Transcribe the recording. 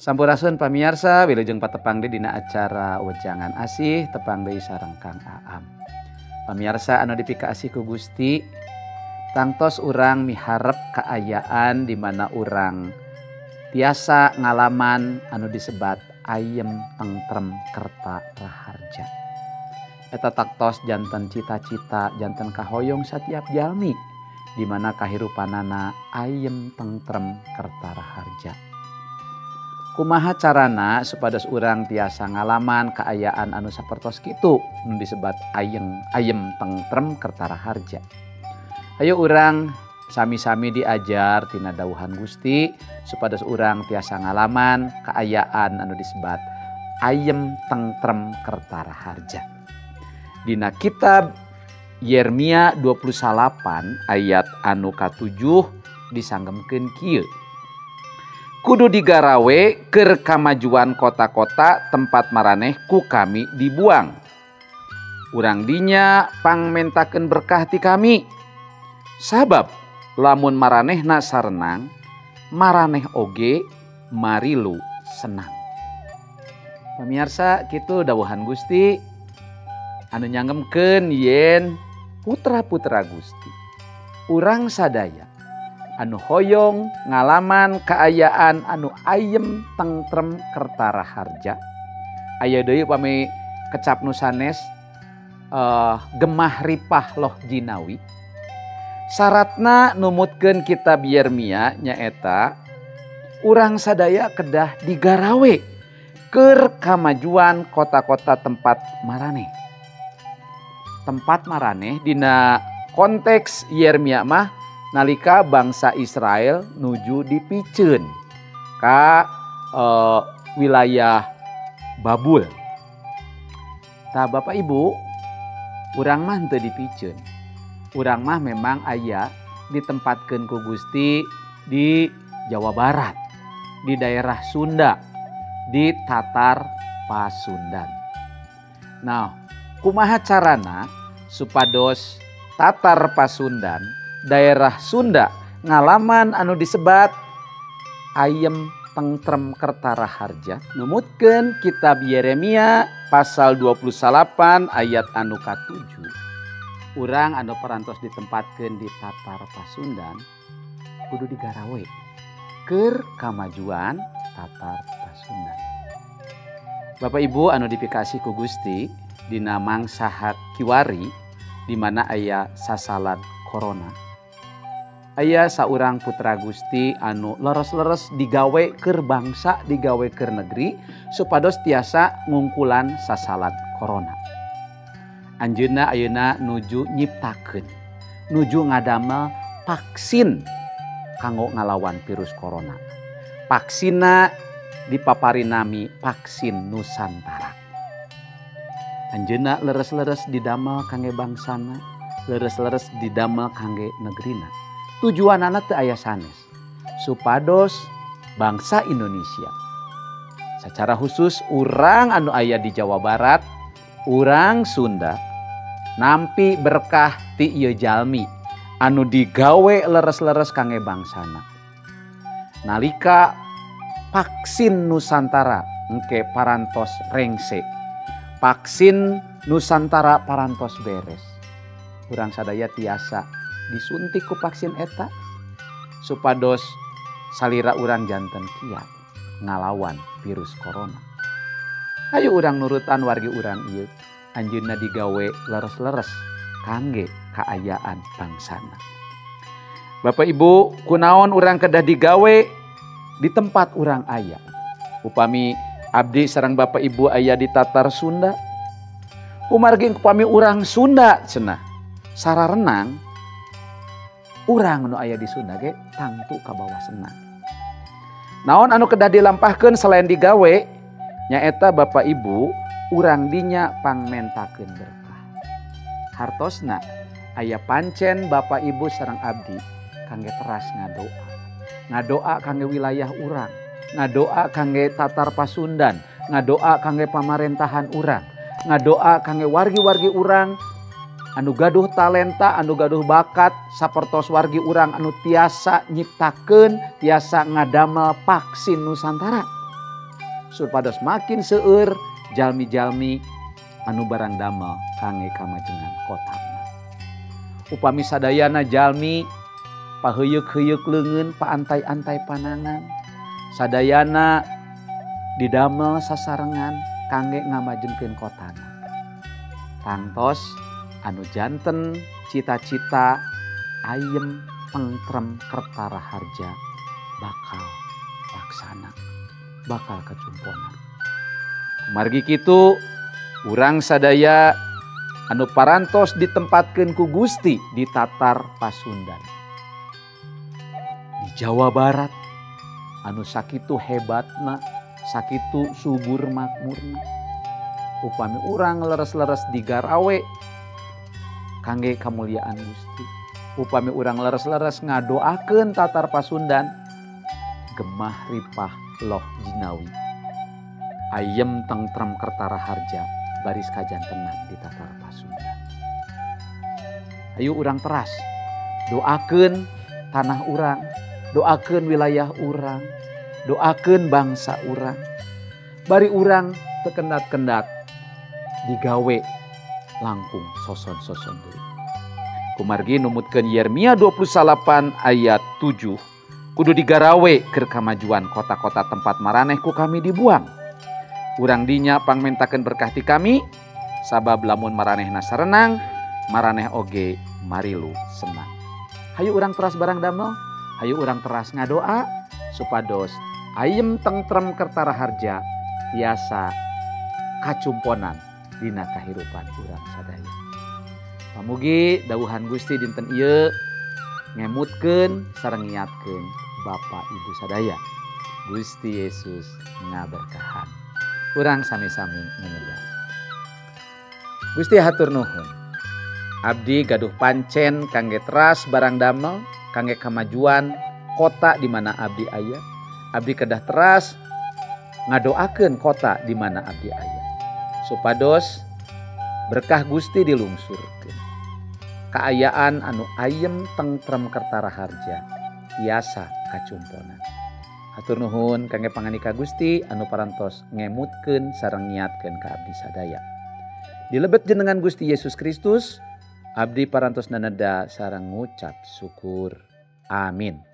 Sampurasun pamiarsa, wilujeng patepang deui dina acara Wejangan Asih, tepang deui sareng Kang Aam. Pamiarsa anu dipikaasih ku Gusti, tangtos urang miharep kaayaan di mana urang tiasa ngalaman anu disebat ayem tentrem kerta raharja. Eta tangtos janten cita-cita, janten kahoyong satiap jalmi di mana kahirupanana ayem tentrem kerta raharja. Kumaha carana supados urang tiasa ngalaman kaayaan anu sapertos kitu nu disebat ayem tentrem kerta raharja. Ayo urang sami-sami diajar tina dawuhan Gusti supados urang tiasa ngalaman kaayaan anu disebat ayem tentrem kerta raharja. Dina kitab Yeremia 29 ayat anu ka-7 disanggemkeun kieu. Kudu digarawe keur kamajuan kota-kota tempat maraneh ku kami dibuang. Urang dinya pangmentakeun berkah ti kami. Sabab lamun maranehna sarenang, maraneh oge marilu senang. Pemirsa, kitu dawuhan Gusti anu nyanggemkeun yen putra-putra Gusti. Urang sadaya anu hoyong ngalaman kaayaan anu ayem tentrem kerta raharja. Aya deui pami kecap nu sanes gemah ripah loh jinawi. Syaratna numutkeun kitab Yeremia nyaeta urang sadaya kedah digarawe keur kamajuan kota-kota tempat maraneh. Tempat maraneh dina konteks Yeremia mah nalika bangsa Israel nuju dipiceun ka wilayah Babul. Tah Bapak Ibu, urang mah henteu dipiceun. Urang mah memang aya ditempatkeun ku Gusti di Jawa Barat, di daerah Sunda, di Tatar Pasundan. Nah, kumaha carana supados Tatar Pasundan, daerah Sunda ngalaman anu disebat ayem tentrem kerta raharja? Numutkeun kitab Yeremia pasal 28 ayat anu ka-7. Urang anu parantos ditempatkeun di Tatar Pasundan kudu digarawe keur kamajuan Tatar Pasundan. Bapak Ibu anu dipikasih ku Gusti, dina mangsa kiwari di mana aya sasalad corona. Aya saurang putra Gusti anu leres-leres digawe keur bangsa, digawe keur negeri supados tiasa ngungkulan sasalad corona. Anjeunna ayeuna nuju nyiptakeun, nuju ngadamel vaksin kanggo ngalawan virus corona. Vaksinna dipaparinami vaksin Nusantara. Anjeunna leres-leres didamel kangge bangsana, leres-leres didamel kangge negerina. Tujuanana teu aya sanes, supados bangsa Indonesia secara khusus urang anu aya di Jawa Barat, urang Sunda nampi berkah ti ieu jalmi anu digawe leres-leres kangge bangsana. Nalika vaksin Nusantara engke parantos rengse, vaksin Nusantara parantos beres, urang sadaya tiasa disuntik ku vaksin eta supados salira urang janten kiat ngalawan virus corona. Ayo urang nurutan wargi urang ieu, anjeunna digawe leres-leres kangge kaayaan bangsana. Bapak Ibu, kunaon urang kedah digawe di tempat urang aya. Upami abdi sareng Bapak Ibu aya di Tatar Sunda, kumargi upami urang Sunda cenah sararenang, urang nu aya di Sunda ge tangtu kabawa senang. Naon anu kedah dilampahkeun selain digawe nyaeta Bapak Ibu urang dinya pangmentakeun berkah. Hartosna aya pancen Bapak Ibu sareng abdi kangge teras ngadoa. Ngadoa kangge wilayah urang, ngadoa kangge Tatar Pasundan, ngadoa kangge pamarentahan urang, ngadoa kangge wargi-wargi urang anu gaduh talenta, anu gaduh bakat, sapertos wargi urang anu tiasa nyiptakeun, tiasa ngadamel vaksin Nusantara. Supados makin seueur jalmi-jalmi anu barang damel kangge kamajengan kotana. Upami sadayana jalmi paheuyeuh-heuyeuk leungeun, paantay-antay panangan, sadayana didamel sasarengan kangge ngamajengkeun kotana. Tangtos anu janten cita-cita ayem tentrem kerta raharja bakal laksana, bakal kacumponan. Kumargi kitu urang sadaya anu parantos ditempatkeun ku Gusti di Tatar Pasundan, di Jawa Barat anu sakitu hebatna, sakitu subur makmurna. Upami urang leres-leres digarawe kangge kamuliaan Gusti, upami urang leres-leres ngadoakeun Tatar Pasundan, gemah ripah loh jinawi, ayem tentrem kerta raharja baris kajantenan di Tatar Pasundan. Ayo urang teras doakeun tanah urang, doakeun wilayah urang, doakeun bangsa urang. Bari urang tekendat-kendat digawe langkung soson-soson deui. Kumargi numutkeun Yeremia 28 ayat 7, kudu digarawe keur kamajuan kota-kota tempat maraneh ku kami dibuang. Urang dinya pangmentakeun berkah ti kami, sabab lamun maranehna sarenang, maraneh oge marilu senang. Hayu urang teras barang damel, hayu urang teras ngadoa supados ayem tentrem kerta raharja tiasa kacumponan dina kahirupan urang sadaya. Pamugi dawuhan Gusti dinten ieu ngemutkeun sareng ngiatkeun Bapak Ibu sadaya. Gusti Yesus ngaberkahan. Urang sami-sami ngeneda. Gusti hatur nuhun. Abdi gaduh pancen kangge teras barang damel, kangge kamajuan kota di mana abdi aya. Abdi kedah teras ngadoakeun kota di mana abdi aya. Supados berkah Gusti dilungsurkeun. Kaayaan anu ayem tentrem kerta raharja tiasa kacumponan. Hatur nuhun kangge panganika Gusti anu parantos ngemutkeun sareng ngiatkeun ka abdi sadaya. Dilebet jenengan Gusti Yesus Kristus, abdi parantos naneda sareng ngucap syukur. Amin.